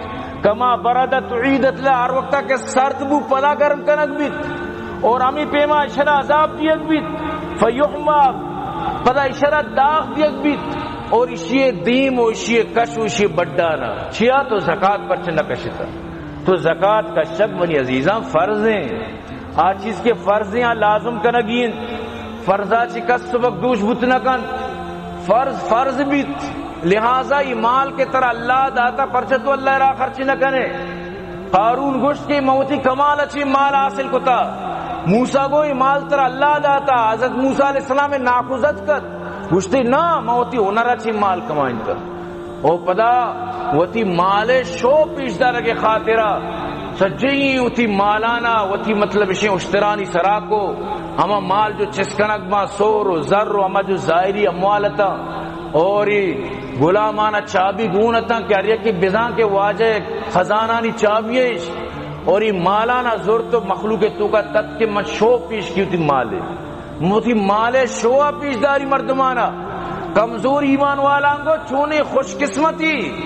کما بردت اعیدت لہ، ہر وقتا کہ سرد بو پدا گرم کنگ بیت، اور ہمی پیما اشرا عذاب دیگ بیت، فیحمی، پدا اشرا داغ دیگ بیت، اور اشی دیم و اشی کش و اشی بڈانا۔ چیا تو زکات پرچہ نہ کشتا؟ تو زکات کشگ منی عزیزاں فرض ہیں۔ آ چیز کہ فرض ہیں، آ لازم کنگی انت۔ فرضا چی کس سبک دوش بوت نہ کنت۔ فرض، فرض بیت۔ لہذا ای مال کہ ترا اللہ داتا، پرچہ تو اللہ را خرچ نہ کنے؟ قارون گوشت کہ من وتی کمال چی مال حاصل کتا۔ موسی گو ای مال ترا اللہ داتا۔ حضرت موسی علیہ السلام ناکوزت کت۔ گوشتی نا، من وتی ہنر چی مال کمائنتا۔ او پدا وتی مال شو پیش دارگ خاطرا سجیں وتی مالانا وتی مطلب اشیں اشترانی سرا کو، ہما مال جو چست کنگ باں، سور و زر و ہما جو ظاہری اموال اتاں، اور ای غلامانا چابی گون اتاں کہ ہر یکی بزاں کہ واجہ خزانانی چابی ایش، اور ای مالانا زرت و مخلوق توکا تت کہ من شو پیش کی وتی مالے۔ وتی مال شوا پیش داری مردمانا۔ کمزور ایمان والاں گو چونیں خوش قسمتی،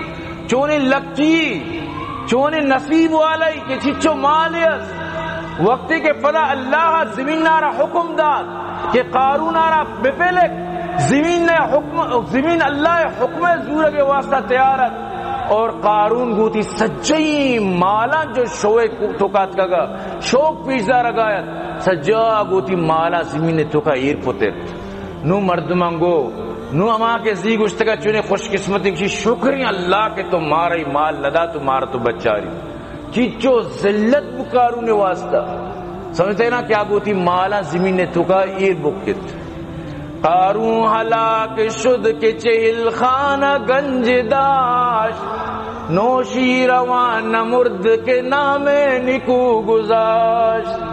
چونیں لکی، چونیں نصیب والائی کہ چچو مالے است۔ وقتی کہ پدا اللہ زمین را حکم دات کہ قارون را بپلک، زمین حکم، زمین اللہ حکم زورگ واسطہ تیار ات، اور قارون گوتی سجئی مالاں جو شوے توکا اتکگا، شوق پیش دارگا ات، سجا گوتی مالاں زمین توکا ایر کتت۔ نوں مردماں گو، نوں ہما کہ زی گوشتگا چونے خوش قسمتی، گوشی شکریں اللہ کہ تو مارا ای مال ندا، تو مارا تو بچاری۔ چیچو ذلت بو قارون واسطہ۔ سمجھتے نا کہ آ گوتی مالاں زمین توکا ایر بکت۔ قارون ہلاک شد کہ چہل خانہ گنج داشت، نوشیروان نمرد کہ نام نکو گذاشت۔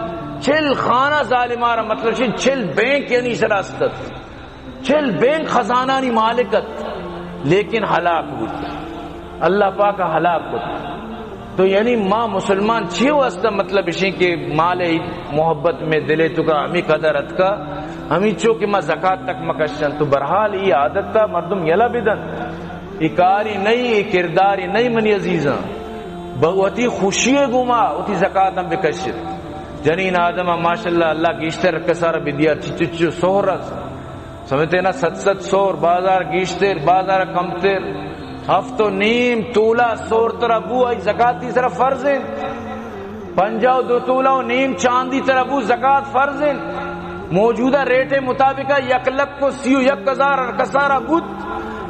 چل خانہ ظالمارا، مطلب شی چل بینک یعنی سرا استت۔ چل بینک خزانانی مالک ات، لیکن ہلاک بوت۔ اللہ پاک ہلاک کت۔ تو یعنی ما مسلمان چی واسطہ، مطلب اشیں کہ مال محبت میں دلے توکا ہمی قدر اتکا، ہمی چو کہ ما زکات تک مکشن۔ تو برحال ای عادت تا مردم یلا بدن۔ ای کاری نہیں، ای کرداری نہیں منی عزیزاں۔ بہ وتی خوشی گما وتی زکات ہم بکشت۔ جنین آدم ماشاءاللہ اللہ گیشتر کسار بدیار چچو چچو سہر است۔ سمجھتے نا، ست ست سور، بازار گیشتر، بازار کمتر، ہفت و نیم تولا سور ترا بو، آئی زکاتی سرا فرض انت۔ پنجاہ و دو تولا و نیم چاندی ترا بو، زکات فرض انت۔ موجودہ ریٹ مطابق یک لکھ و سی و یک ہزار ہر کسارا بوت،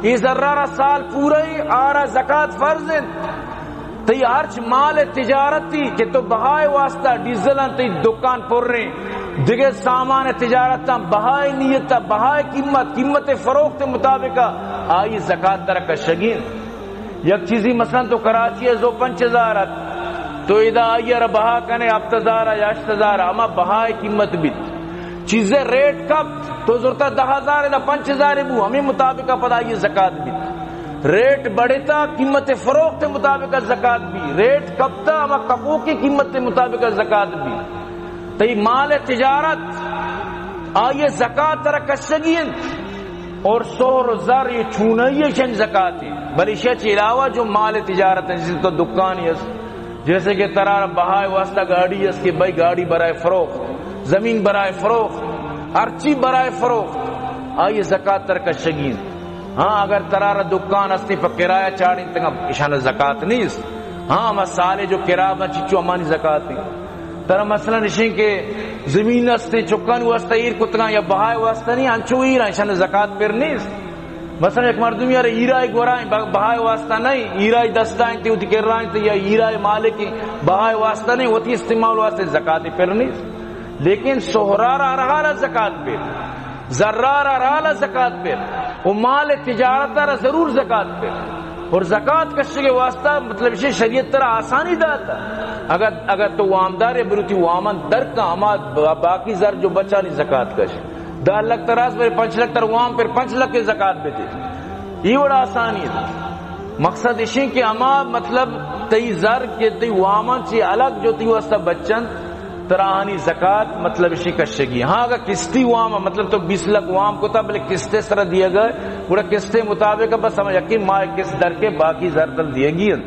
ای زرارا سال پورا ای آرا زکات فرض انت۔ تئی ہرچ مال تجارتی کہ تو بہائے واسطہ ڈیزل انت، تئی دکان پر ہیں، دگہ سامان تجارت انت، بہائے نیت، بہائے قیمت، قیمت فروخت مطابق آئی زکات ترا کشگی انت۔ یک چیزی مثلاً تو کراچی ہے زو پنچ ہزار ات، تو ادا آئی را بہا کنے ہفت ہزار یا ہشت ہزار، ہما بہائے قیمت بیت۔ چیزے ریٹ کپت، تو زرتا دہ ہزار ادا پنچ ہزار بو، ہمیں مطابق پدا آئی زکات بیت۔ ریٹ بڑھتا، قیمت فروخت مطابق زکات بی، ریٹ کپتا، ہما کپوکی قیمت مطابق زکات بی۔ تئی مال تجارت، آئی زکات ترا کشگی انت۔ اور سہر و زر یہ چونئی شن زکاتی، بلے ایشی چہ علاوہ جو مال تجارت ہیں، جیسے تو دکانی است، جیسے کہ ترا بہائے واسطہ گاڑی است کہ بھائی گاڑی برائے فروخت، زمین برائے فروخت، ہرچی برائے فروخت، آئی زکات ترا کشگی انت۔ ہاں، اگر ترا را دکان استی پہ کرایہ چاڑین تگا، ایشان زکات نیست۔ ہاں، ہما سالے جو کرا با چچو ہمانی زکات ہیں۔ ترا مثلاً اشیں کہ زمین استی چکانی واسطہ ایر کتگاں یا بہائے واسطہ نہیں، انچو ایر ہیں، ایشان زکات پر نیست۔ مثلاً یک مردمی یار ہیرائے گورائیں، بہ-، بہائے واسطہ نہیں، ہیرائے دستائیں تے وتی کرائیں تے یا ہیرائے مالکیں، بہائے واسطہ نہیں، وتی استعمال واسطہ زکات پر نیست۔ لیکن سہرار ہر حال زکات پر، زرار ہر حال زکات پر، و مال تجارت را ضرور زکات پر۔ اور زکات کشگ واسطہ مطلب اسی شریعت ترا آسانی داتا۔ اگر، اگر تو وامدار ہے، بروتی وامن در کا ہما با-، باقی زر جو بچانی زکات کش۔ دہ لکھ تراس بر پنچ لکھ تر وام پر پنچ لکھ زکات بتے۔ یہ وڑا آسانی ہے۔ مقصد اشیں کہ ہما مطلب تئی زر کہ تئی وامن چی الگ جو تئی واسطہ بچن، ترا آنی زکات مطلب اشیں کشگی۔ ہاں، اگر قسطی وام، مطلب تو بیس لکھ وام کتا، بلے قسطے سرا دیگا، گڑا قسطے مطابق بس ہم یقین ماہ قسط در کے باقی زر تل دیگی انت۔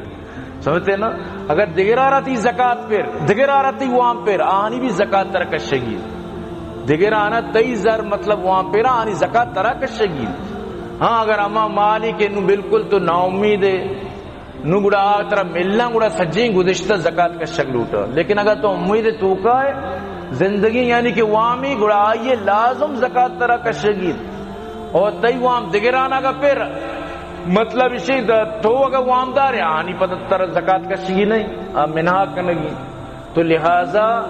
سمجھتے نا؟ اگر دگرارا تئی زکات پر، دگرارا تئی وام پر، آنی بھی زکات ترا کشگی۔ دگرارا تئی زر مطلب وام پر، آنی زکات ترا کشگی۔ ہاں، اگر ہما مالی کہ نو بالکل تو نا امید ہے، نو گڑا آ ترا ملنا گڑا سجیں گزشتہ زکات کشگ لوٹا۔ لیکن اگر تو امید توکا ہے، زندگی یعنی کہ وامی، گڑا آئیے لازم زکات ترا کشگی۔ اور تئی وام دگران اگا پر، مطلب اشی دا تو اگا وامدار ہے، آنی پتہ ترا زکات کشگی نہیں، آ منہا کنگی۔ تو لہذا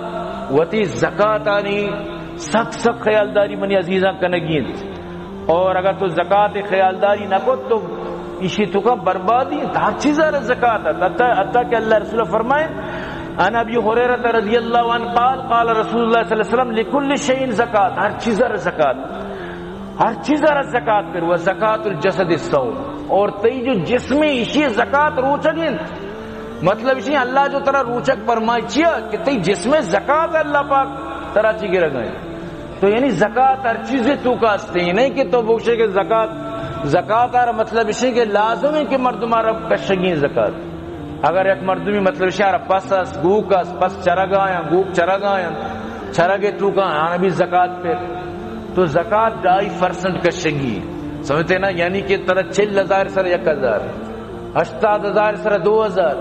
وتی زکاتانی سخت سخت خیالداری منی عزیزاں کنگی انت۔ اور اگر تو زکات خیالداری نہ کت تو اشی توکا بربادی انت۔ ہر چیز را زکات ہے۔ حتی، حتی کہ اللہ رسول فرمائے، عن ابی ہریرہ رضی اللہ عنہ قال، قال رسول اللہ صلی اللہ علیہ وسلم، لکل شیء زکات، ہر چیز را زکات۔ ہر چیز را زکات پر، و زکات الجسد الصوم، اور تئی جو جسم ہے، اشی زکات روچگ انت۔ مطلب اشی اللہ جو ترا روچگ فرمائی چیا کہ تئی جسم زکات اللہ پاک ترا چی گرگ ہے۔ تو یعنی زکات ہر چیز توکا است، یہ نہیں کہ تو بوشے کہ زکات زکات آرا مطلب اشی کہ لازم ہے کہ مردم آرا کشگی زکات۔ اگر یک مردمی مطلب اشی آرا پس اس، گوک اس، پس چرگا یا گوک چرگا یا چرگے توکا آنا بھی زکات پر، تو زکات ڈھائی پرسنٹ کشگی۔ سمجھتے نا؟ یعنی کہ ترا چل ہزار سر یک ہزار، ہشتاد ہزار سر دو ہزار،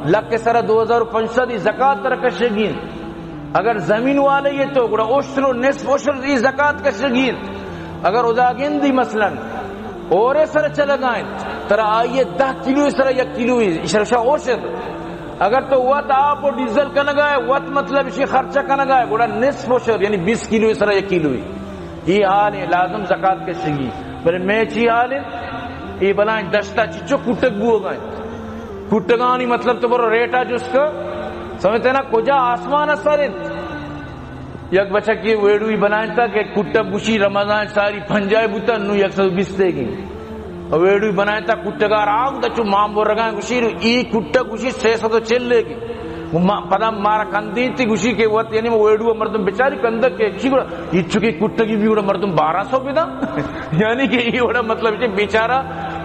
لکھ سر دو ہزار و پنچ سد زکات ترا کشگی۔ اگر زمین والے یہ تو گڑا عشر و نصف عشر ای زکات کشگی۔ اگر ادا گندی مثلاً اور سر چلگائیں، ترا آئیے دہ کلو سر یک کلو اشرشا عشر۔ اگر تو وت آپ و ڈیزل کنگا ہے، وت مطلب اشی خرچہ کنگا ہے، گڑا نصف عشر، یعنی بیس کلو سر یک کلو۔ ای حال ہے، لازم زکات کشگی۔ بلے میں چی حال ہے؟ ای بلائیں دشتا چچو کٹک بوگائیں۔ کٹگانی مطلب تو برو ریٹا جس کا، سمجھتے نا، کجا آسمان سر انت۔ یک بچکی ویڈیوی بنائینتا کہ کٹک گوشی رمضان ساری پنجاہ بوتا، نو یک سد بیست گی۔ ویڈیوی بنائینتا کٹگار آگ دا چو مام برگان گوشی، ای کٹک گوشی سہ سد و چل گی۔ ما، پدا مارا کندینتی گوشی کہ وت، یعنی ویڈیو مردم بچاری کندک کہ چی گڑا، ای چکی کٹگی بھی گڑا مردم بارہ سو بدا۔ یعنی کہ ای وڑا مطلب کہ بیچارہ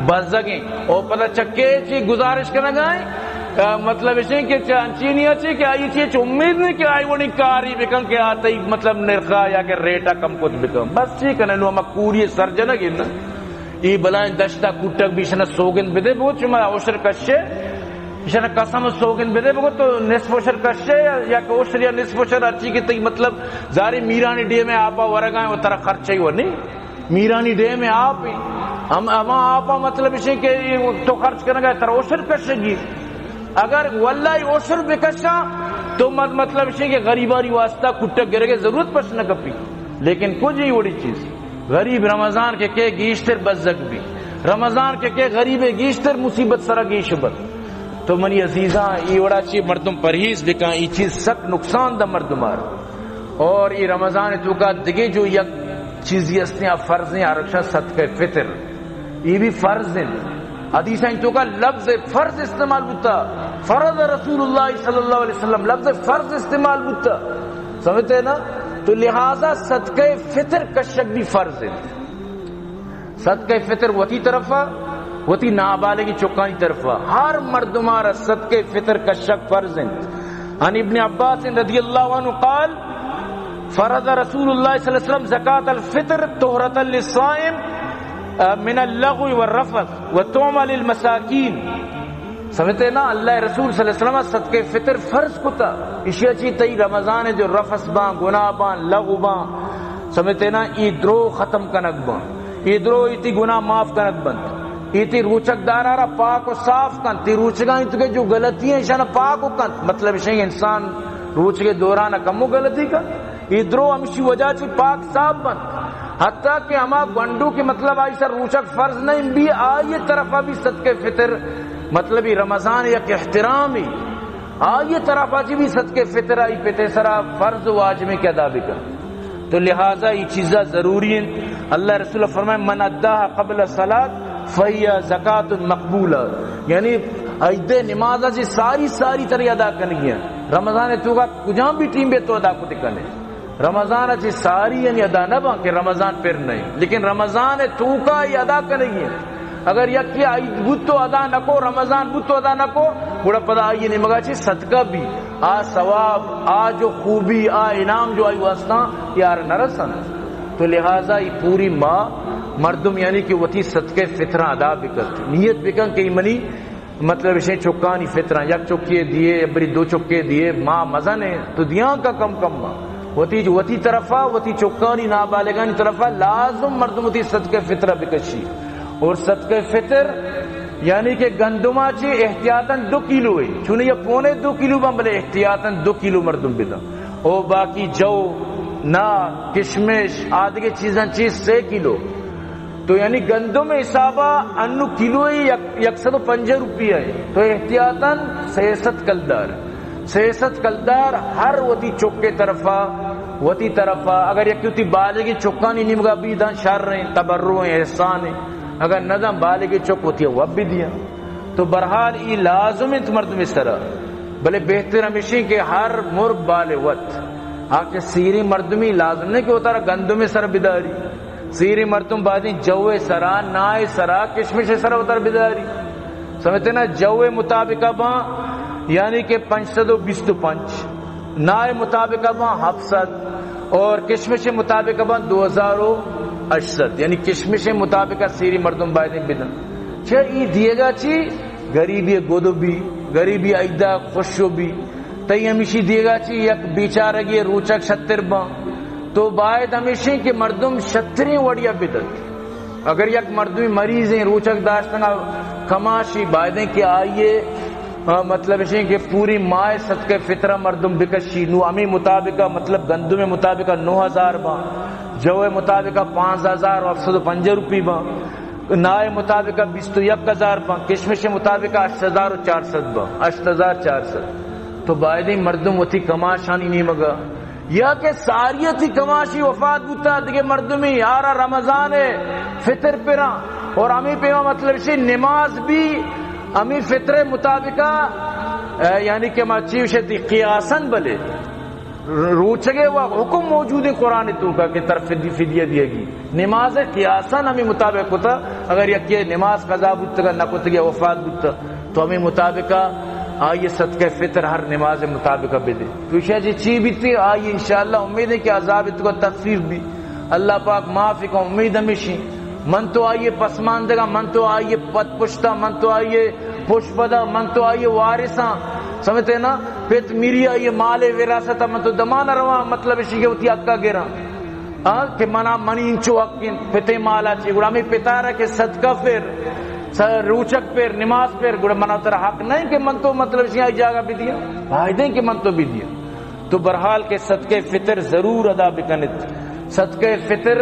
بزگیں۔ او پدا چکے چی گزارش کنگائیں، آ، مطلب اشیں کہ چہ انچینی اچے کہ آئی چی چہ امید نہیں کہ آئی وڑی کاری بکن کہ آ تئی مطلب نرخا یا کہ ریٹا کم کت بکن۔ بس چی کنے نو ہما کوری سر جنگ انت۔ ای بلائیں دشتا کٹک بھی اشنا سوگند بدے بگو، چما عشر کشے، اشنا قسم سوگند بدے بگو، تو نصف عشر کشے یا، یا کہ عشر یا نصف عشر ہرچی کہ تئی مطلب زاری میرانی ڈیمے آپا ورگائیں و ترا خرچہ ہی ونی۔ میرانی ڈیم آپ ہیں۔ ہم، ہما آپا مطلب اشیں کہ تو خرچ کنگا ترا عشر کشگی۔ اگر واللہ عشر بکشاں تو مت-، مطلب اشیں کہ غریبانی واسطہ کٹک گرگے ضرورت پش نہ کپی۔ لیکن کجھ ہی وڑی چیز، غریب رمضان کے کے گیشتر بزگ بھی، رمضان کے کے غریب گیشتر مصیبت سرا گیش بد۔ تو منی عزیزاں، ای وڑا چی مردم پرہیز بکاں، ای چیز سک نقصان دہ مردمار۔ اور ای رمضان توکا دگے جو یک چیزی استیں، آ فرض ہیں، آرکشا صدقہ فطر، ای بھی فرض ہیں۔ حدیث ہیں توکا لفظ فرض استعمال بوتا، فرض رسول اللہ صلی اللہ علیہ وسلم، لفظ فرض استعمال بوتا، سمجھتے ہیں نا؟ تو لہذا صدقہ فطر کشک بھی فرض ہیں۔ صدقہ فطر وتی طرفا، وتی نابالغی چکانی طرفا، ہر مردمارا صدقہ فطر کشک فرض انت۔ عن ابن عباس رضی اللہ عنہ قال، فرض رسول اللہ صلی اللہ علیہ وسلم زکاة الفطر طہرة للصائم من اللغو والرفث وطعمة للمساکین۔ سمجھتے نا، اللہ رسول صلی اللہ علیہ وسلم صدقہ فطر فرض کتا، اشیا چی تئی رمضان جو رفث باں، گناہ باں، لغو باں، سمجھتے نا، ای درو ختم کنگ باں، ای درو ایتی گناہ معاف کنگ بنت، ایتی روچک دارا را پاک و صاف کنت، تی روچگاں تو کہ جو غلطی ہیں اشانا پاک و کنت۔ مطلب اشیں انسان روچگے دوران کمو غلطی کنت، ای درو ہمشی وجہ چی پاک صاف بنت۔ حتیٰ کہ ہما گونڈو کہ مطلب آئی سر روچک فرض نہیں بھی، آئی طرفا بھی صدقہ فطر، مطلب ای رمضان یک احترام ہی، آئی طرفا چی بھی صدقہ فطر آئی پتے سرا فرض و واجب کہ ادا بکن۔ تو لہذا ای چیزا ضروری ہیں۔ اللہ رسول فرمائے، من اداها قبل الصلاة فهي زکاة مقبولہ، یعنی عید نماز چی ساری ساری ترے ادا کنگی ہیں۔ رمضان توکا کجام بھی ٹیم بے تو ادا کتے کنے۔ رمضان چی ساری یعنی ادا نہ باں کہ رمضان پر نہیں، لیکن رمضان توکا ای ادا کنگی ہیں۔ اگر یکی عید بوت تو ادا نکو، رمضان بوت تو ادا نکو، گڑا پدا آئی نیمگا چی صدقہ بھی، آ ثواب، آ جو خوبی، آ انعام جو آئی واسطہ یار نہ رسن۔ تو لہذا ای پوری ماہ مردم یعنی کہ وتی صدقہ فطرہ ادا بکت، نیت بکن کہ ای منی مطلب اشیں چکانی فطراں، یک چکے دیے، بری دو چکے دیے، ماہ مزن ہے، تو دیاں کا کم کم ماہ۔ وتی جو وتی طرفا، وتی چکانی نابالغانی طرفا لازم مردم وتی صدقہ فطرہ بکشی۔ اور صدقہ فطر یعنی کہ گندما چی احتیاطاً دو کیلو ہے، چونی یہ پونے دو کیلو بن، بلے احتیاطاً دو کیلو مردم بدن۔ او باقی جو، نا، کشمش، آدگے چیزاں چی سے کیلو۔ تو یعنی گندم حسابا انو کلوئے یک، یک سد و پنجاہ روپیہ ہے۔ تو احتیاطاً سئے سد کلدار، سئے سد کلدار ہر وتی چکے طرفا، وتی طرفا، اگر یک وتی بالغی چکانی نیمگا بھی داں شر ہیں، تبرع ہیں، احسان ہیں، اگر نہ داں بالغی چک وتی وب بھی دیاں۔ تو بہرحال ای لازم انت مردم سرا، بلے بہتر ہمیشی کہ ہر مرگ بال وت، آ کہ سیریں مردمی لازم نہیں کہ وتارا گندم سر بداری۔ سیریں مردم بایدیں جو ءِ سرا، نا ءِ سرا، کشمش ءِ سرا وتارا بداری۔ سمجھتے نا؟ جو ءِ مطابق باں، یعنی کہ پنچ سد و بیست و پنچ، نا ءِ مطابق باں ہپت سد، اور کشمش ءِ مطابق باں دو ہزار و ہشت سد، یعنی کشمش ءِ مطابق سیریں مردم بایدیں بدن۔ چہ ای دیگا چی؟ غریبی گدو بی، غریبی ایدا خوشو بی۔ تئی ہمیشی دیگا چی یک بیچارگی روچگ شتر باں۔ تو باید ہمیشیں کہ مردم شتریں وڑیا بدنت۔ اگر یک مردمی مریضیں، روچگ داشتنگا کماشی، بایدیں کہ آئیے، آ، مطلب اشیں کہ پوری ماہ صدقہ فطرہ مردم بکشی۔ نو ہمیں مطابقہ، مطلب گندم مطابقہ نو ہزار باں، جو مطابقہ پانزدہ ہزار و ہفت سد و پنجاہ روپی باں، نا مطابقہ بیست و یک ہزار باں، کشمش مطابقہ ہشت ہزار و چار سد باں، ہشت ہزار چار سد۔ تو بایدیں مردم وتی کماشانی نیمگا، یا کہ ساری ءَ تئی کماشی وفات بوتا، دگہ مردمی آرا رمضان ءِ فطر پراں، اور ہمیں پیما مطلب شی نماز بھی ہمیں فطر مطابقہ، اے، یعنی کہ ما چی وشے تئی قیاساً بلے روچگے و حکم موجود ہیں قرآن توکا کہ تر فدی-، فدیہ دیگی۔ نماز قیاساً ہمیں مطابق ہوتا، اگر یکی نماز قضا بوتگا نہ کتگی وفات بوتا، تو ہمیں مطابقہ آئیے صدقہ فطر ہر نماز مطابقہ بدے۔ تو ایشی چی بیتی؟ آئیے انشاءاللہ امید ہے کہ عذاب توکا تخفیف بھی، اللہ پاک معافی کا امید ہمیشی۔ من تو آئیے پسماندگا، من تو آئیے پد پشتا، من تو آئیے پش پدا، من تو آئیے وارثاں، سمجھتے نا؟ پت میری آئیے مال وراثت، من تو دمان رواں، مطلب اشی کہ وتی حقا گراں۔ ہاں، کہ منا منی انچو حق انت، پتے مالا چی، گڑا ہمیں پتارا کہ صدقہ پر، س-، روچک پر، نماز پر، گڑا منا ترا حق نہیں کہ من تو مطلب شی آئی جاگہ بدیاں، بایدیں کہ من تو بدیاں۔ تو برحال کہ صدقہ فطر ضرور ادا بکنت۔ صدقہ فطر،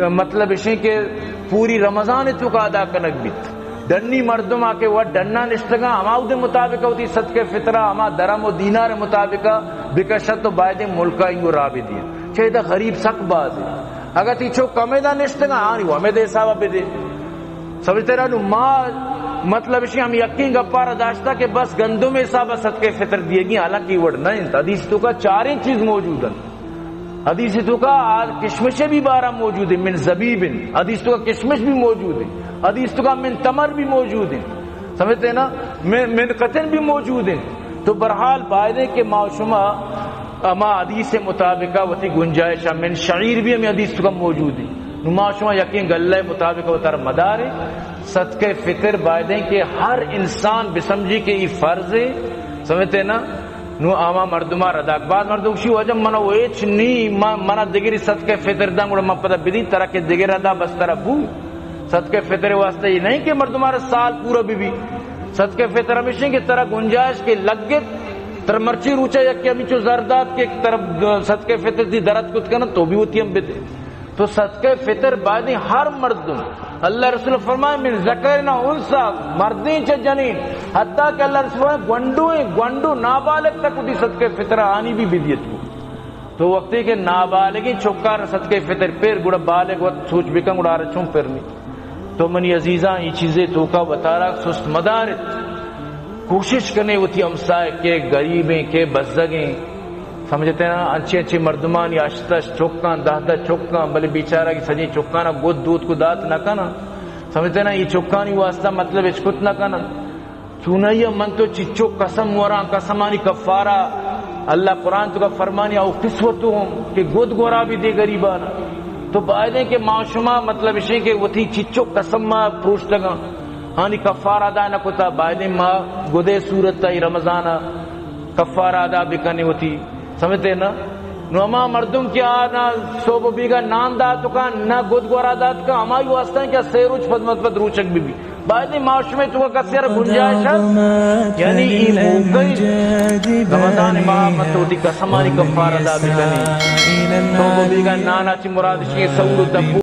مطلب اشیں کہ پوری رمضان توکا ادا کنگ بیت۔ ڈنی مردم آ کہ وت ڈنا نشتگاں، ہما اودے مطابق وتی صدقہ فطرہ، ہما درم و دینار مطابق بکشت و بایدیں ملکا اینگو راہ بدیاں۔ چہ ادا غریب سک باز ہیں۔ اگر تئی چو کمے دا نشتگاں، آنی و ہمیں دے حسابا بدے۔ سمجھتے رہا نو ما مطلب اشی ہم یقین گپارا داشتا کہ بس گندم حسابا صدقہ فطر دیگی، حالانکہ وڑ نہ انت۔ حدیث توکا چاریں چیز موجود ہیں۔ حدیث توکا آ کشمش بھی بارہ موجود ہیں، من زبیب۔ حدیث توکا کشمش بھی موجود ہیں۔ حدیث توکا من تمر بھی موجود ہیں۔ سمجھتے ہیں نا؟ من، من قطن بھی موجود ہیں۔ تو برحال بایدیں کہ ما شما ہما حدیث مطابقہ وتی گنجائش من شعیر بھی ہمیں حدیث توکا موجود ہیں۔ نو ما شما یقین گلہ مطابقہ وتر مدارے۔ صدقہ فطر بایدیں کہ ہر انسان بسمجھی کہ ای فرض ہے۔ سمجھتے ہیں نا؟ نو آما مردما رداک۔ بعض مردم گوشی، واجہ منا و ہچ نی، ما-، منا دگری صدقہ فطر داں، گڑا من پدا بدی، ترا کہ دگرا دا بس ترا بو۔ صدقہ فطر واسطہ یہ نہیں کہ مردما را سال پورا بی بی۔ صدقہ فطر ہمیشیں کہ ترا گنجائش کہ لگت، ترا مرچی روچا یک کہ ہمیں چو زردات کہ ترا صدقہ فطر دی درد کت کنا تو بھی وتی ہم بدے۔ تو صدقہ فطر بایدیں ہر مردم، اللہ رسول فرمائے، من ذکر نہ انثی، مردیں چہ جنین، حتیٰ کہ اللہ رسول فرمائے، گونڈویں، گونڈو نابالغ تک وتی صدقہ فطر آنی بھی بدیت کو۔ تو وقتی کہ نابالغیں چکار صدقہ فطر پر، گڑا بالغ وقت سوچ بکن، گڑا آرا چون پر نہیں۔ تو منی عزیزاں، ای چیزے توکا وتارا سست مدارت۔ کوشش کنے وتی ہمسائے کہ غریبیں، کہ بزگیں، سمجھتے نا، انچی انچی مردمانی ہشت ہشت چکاں، دہ دہ چکاں، بلے بیچارہ کی سجیں چکانا گد دوت کو دات نہ کناں۔ سمجھتے نا، یہ چکانی واسطہ مطلب اچ کت نہ کناں۔ چونائی من تو چچو قسم وراں، قسمانی کفارہ اللہ قرآن توکا فرمانی، او کسوتہم، کہ گد گورا بھی دے غریبانا۔ تو بایدیں کہ ما شما مطلب اشیں کہ وتی چچو قسم ما پروشتگاں، آنی کفارہ ادا نہ کتا، بایدیں ما گدے صورت ای رمضان کفارہ ادا بکنیں وتی۔ سمجھتے نا؟ نو ہما مردم کہ آ نہ صبح بیگا نان دات کن، نہ گد گورا دات کن، ہمائی واسطہ کہ سے روچ پد مت پد روچک بی بی۔ بایدیں ما شمے تو کسی را گنجائش ہے، یعنی ای موقع رمضان ماہ مت وتی قسمانی کفارہ ادا بکنی۔ صبح بیگا نانا چی مراد شی سور و دبو۔